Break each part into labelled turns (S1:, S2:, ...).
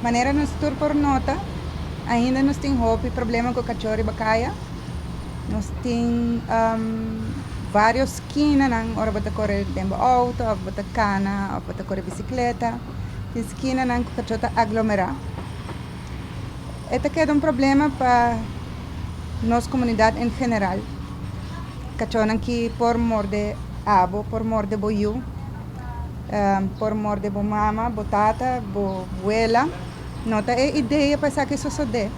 S1: Manera nos tur por nota, ainda nos tin hopi problema ku kachó riba kaya. Nos tin vários skinanan ora bo ta kore den bo outo òf bo ta kana òf bo ta kore bisikleta. Tin skinanan ku kachó ta aglomerá. E ta keda un problema pa nos komunidat en general. Kachónan ki por morde abo, por morde bo yu. Por morde bo mama, bo tata, bo wela. No ta e idea pa esaki sosodé.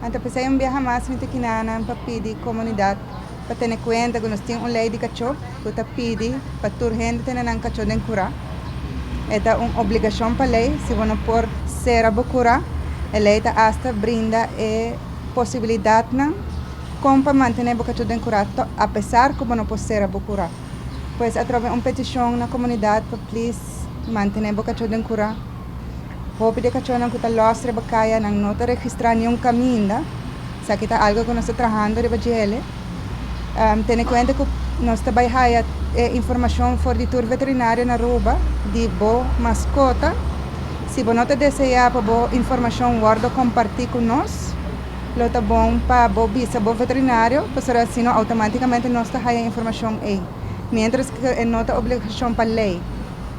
S1: Anto p'esei un biaha mas mi ta kina nan pa pidi komunidat pa tene kuenta ku nos tin un lei di kachó ku ta pidi pa tur hende tene nan kachó den kurá. E ta un obligashon pa lei, si bo no por sera bo kurá, e lei ta asta brinda e posibilidatnan kon pa mantené bo kachó den kurá apesar ku bo no por sera bo kurá. Pues atrobe un petishon na komunidat pa plis mantené bo kachó den kurá. Hopi di e kachónan ku ta lòs riba kaya nan no ta registrá niun kaminda. Esaki ta algu ku nos ta trahando riba djele. Tene kuenta ku nos ta bai haya e informashon for di tur veterinario na Aruba di bo maskota. Si bo no ta deseá pa bo informashon wòrdu kompartí ku nos, Lo ta bon pa bo bisa bo veterinario, pasobra asina automaticamente nos ta haya informacion ey. Mientras cu e no ta obligacion pa ley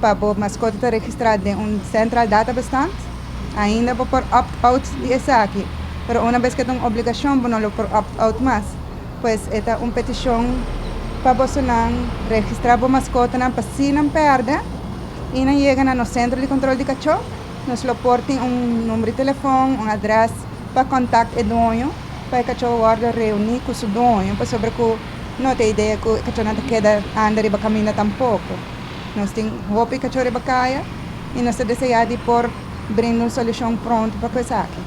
S1: pa bo mascota ta registra den un central databestand, ainda bo por opt out di esaki. Pero una bes cu e ta un obligacion bo no lo por opt out mas. Pues e ta un peticion pa bosonan registra bo mascotanan pa si nan perde y nan yega na nos centro di control di cacho, nos lo por tin un number di telefon, un adres. Pa kontakt e doño pa e kachó wòrdu reuní ku su doño pasobra ku no ta e idea ku e kachónan ta keda anda riba kaminda tampoko. Nos tin hopi kachó riba kaya i nos ta deseá di por brinda un solushon pronto pa ku esaki.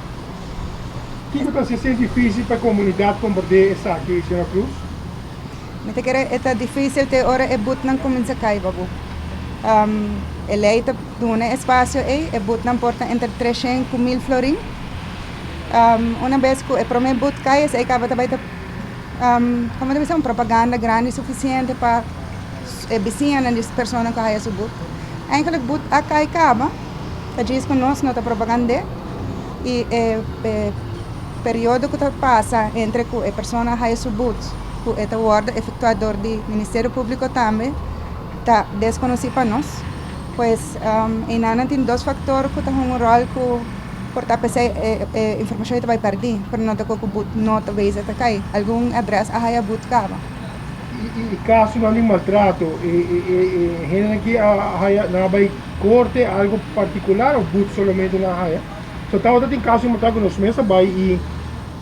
S2: Kiko ta hasi difísil pa e komunidat komprendé esaki, señora Cruz?
S1: Mi ta kere e ta difísil te ora e butnan kuminsá kai babu. E lei ta duna e espasio ei, e butnan por ta entre treshen ku mil florin. Una bes ku e promé but kai esei kaba ta bai ta komo ta bisa un propaganda grandi sufisiente pa e bisiñanan di e persona ku haya su but. Eigenlik but a kai kaba, ta djis ku nos no ta propagand'é i e periodo ku ta pasa entre ku e persona a haya su but ku e ta wòrdu efektuá dor di Ministerio Públiko tambe ta deskonosí pa nos. Pues einan tin dos faktor ku ta hunga un ròl ku por ta p'esei e informashon ei ta bai pèrdí, pero no ta ku ku but no ta bezig ta kai. Algun adrès a haya but kaba.
S2: I kasonan di maltrato, e hendenan ki a haya nan a bai korte algu partikular òf but solamente nan a haya? So tabata tin kaso di maltrato ku nos mes a bai i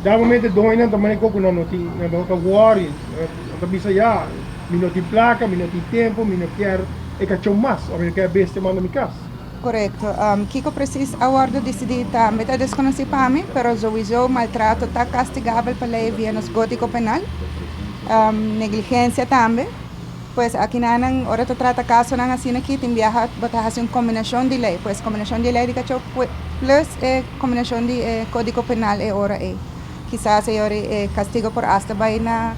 S2: da momento e doñonan ta manda ku nan no tin nan no ta wòri, nan ta bisa ya mi no tin plaka, mi no tin tempu, mi no kier e kachon mas òf mi no kier e bestia mas na mi kas.
S1: Korekto. Kiko presis a wòrdu disidí tambe ta deskonosí pa mi, pero souiso maltrato ta kastigabel pa lei via nos Kódigo Penal. Negligensia tambe. Pues akinanan ora ta trata kasonan asina aki tin biaha bo ta hasi un kombinashon di lei. Pues kombinashon di e lei di kachó plus e kombinashon di e Kódigo Penal e ora ei. Kisas e ora e kastigo por asta bai na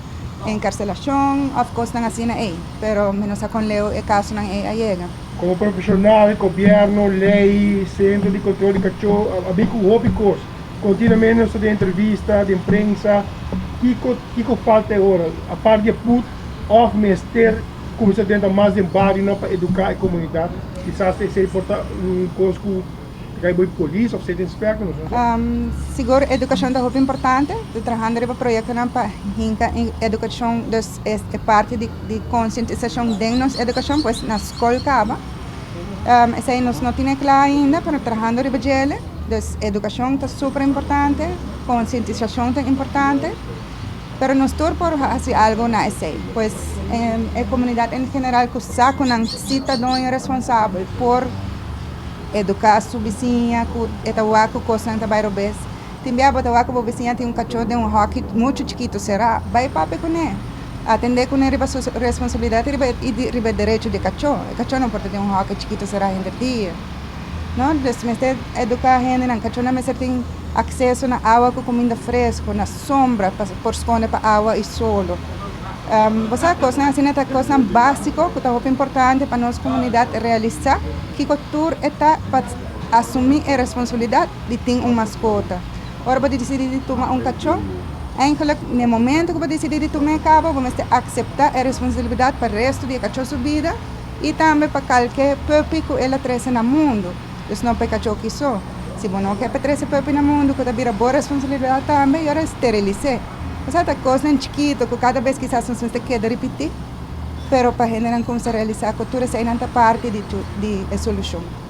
S1: enkarselashon òf kosnan asina ei, pero mi no sa kon leu e kasonan ei a yega.
S2: Komo profeshonal, gobièrnu, lei, sentro di kontrol di kachó a bin ku hopi kos. Kontinuamente nos ta den entrevista, den prensa. Kiko kiko falta e ora? Apart di e put òf mester kuminsá drenta mas den barionan pa eduká e komunidat? Kisas esei por ta un kos ku ta kai bo polis òf state inspector, nos no sa.
S1: Sigur edukashon ta hopi importante. Ta trahando riba proyektonan pa hinka edukashon, dus e parti di di konsientisashon den nos edukashon, pues na skol kaba. Esei nos no tine kla ainda, pero trahando riba djele. Dus edukashon ta super importante, konsientisashon ta importante, pero nos tur por hasi algu na esei. Pues e komunidat en general ku sa ku nan si ta doño responsabel por eduká su bisiña ku e ta wak ku kosnan ta bai robes. Tin bia bo ta wak ku bo bisiña tin un kachó den un hòki muchu chikitu será, bai papia kuné. Atendé kuné riba su responsabilidat riba i riba e derecho di e kachó. E kachó no por ta den un hòki chikitu será henter dia. No, dus mester eduká hendenan. Kachónan mester tin akseso na awa ku kuminda fresku, na sombra pa por skonde pa awa i solo. Bo sa kosnan asina ta kosnan básiko ku ta hopi importante pa nos komunidat realisá kiko tur e ta pa. Asumí e responsabilidat di tin un maskota. Ora bo disidí di tuma un kachó, eigenlijk na momento ku bo disidí di tuma e kaba, bo mester akseptá e responsabilidat pa resto di e kachó su bida i tambe pa kualke puppy ku el a trese na mundu. Dus no pa e kachó aki so. Si bo no ke pa trese puppy na mundu, ku ta bira bo responsabilidat tambe, i ora sterilis'é. Osea, ta kosnan chikitu ku kada bes kisas nos mester keda ripití, pero pa hendenan kuminsá realisá ku tur eseinan ta parti di e solushon.